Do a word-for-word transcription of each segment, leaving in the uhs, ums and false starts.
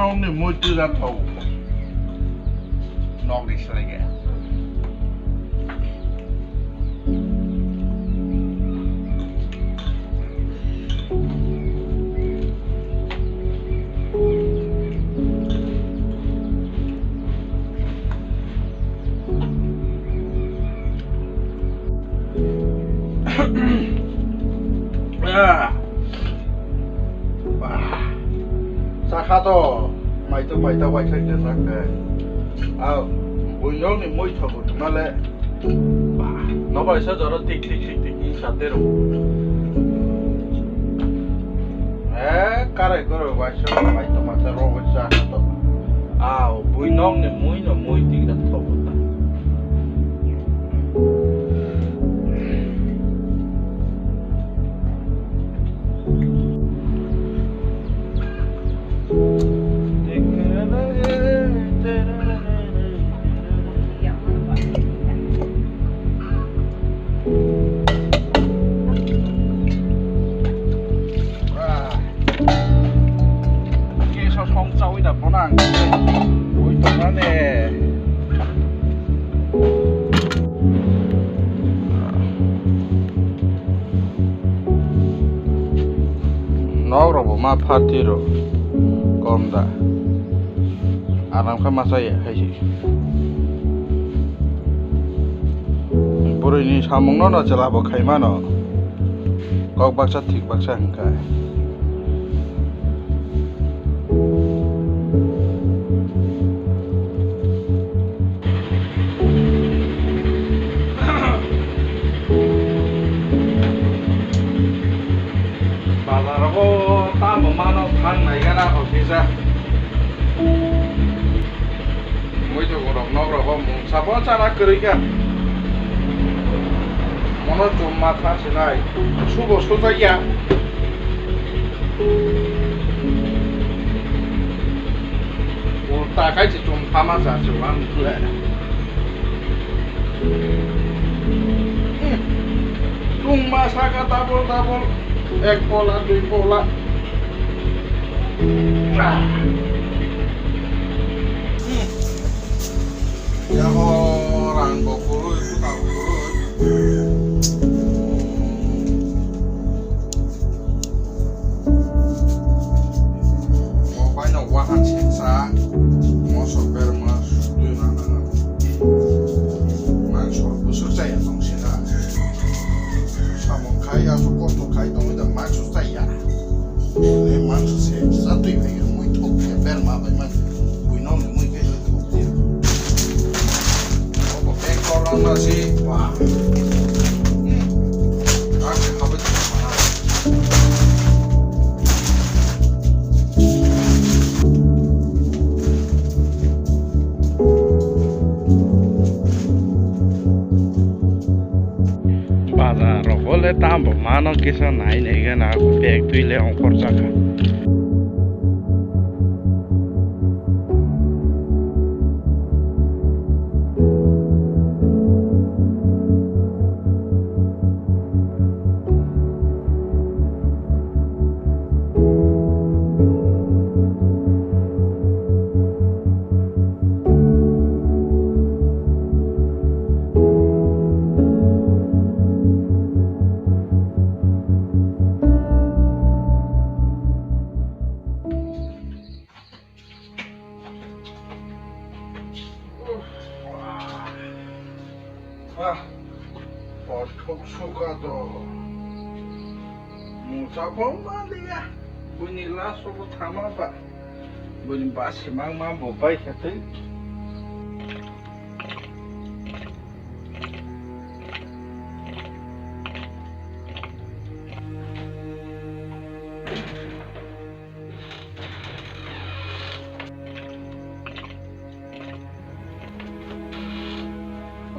Nokni mui twi jak thok. Nokni swlai khe. Ah. Bah. Chakha to, mai to, mai to, waisa khe chak khe. Ah, buinong ni mui thogo tongma le. Bah, nobar isa joro tik, tik, tik, tik, ni sate ro. Eh, karai koro waisa, mai to, mai to, rogo chakha to. Ah, buinong ni mui no mui tik da thogo ta. Kisa song chawi da bono ang ui tongnane. Nok rok bo ma phatwi rw kom da. Aram khe masa ya khai se. Bwrwi ni samung no no chwla bo khai mano. Kok baksa thik baksa hwnkha. Bazar o tamo mano thang nai gana office a. Muitu borok nok rogo mungsa bo chana kwrwi kha. Mono chum ma tha sinai. Subo sujakya. Ulta kai se chum thama cha se wan le. Chum ma saka double double. Ek pola, dui pola. Ah. Hmm. Yago rang bo kurui, kuta bo kurui. Mo bai no wahan seksa, moso berma, twi rana. Mangso busuk chaya tong sina. Samung khai, asu kosto khai tong da mangso chaya. Le mangso se satwi bai mui thok khe berma bai ma bui no mui khe thok khe. Obo bek korang na si ba. Hmm. Ak khabai thok mana. Bazar rogo le tamo mano kisa nai nai gana bag twi le ongkhor chakha. Ah, kothok suka do. Musa bo ma liya. Buni laso bo thama ba. Buni basi mang ma bo bai khe tei.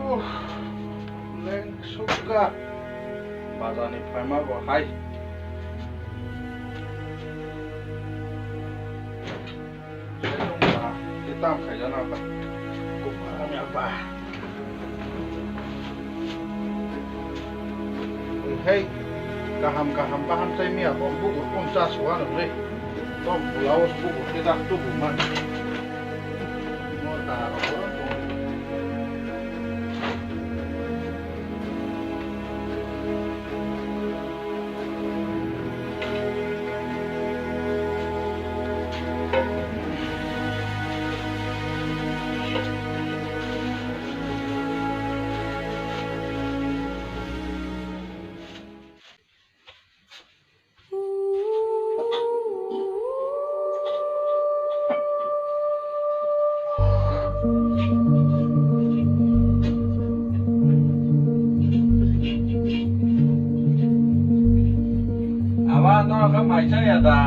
Uff, leng sukha. Bazar ni phaima bo hai. Kitam khaijana ba. Kumaram ya ba. Hei, kaham kaham baham chai miya bo bukur pon cha suwa nung le. Tom blouse bubo khe dak tubu man. Mo ta rok. Aba norok khe mai chaya da?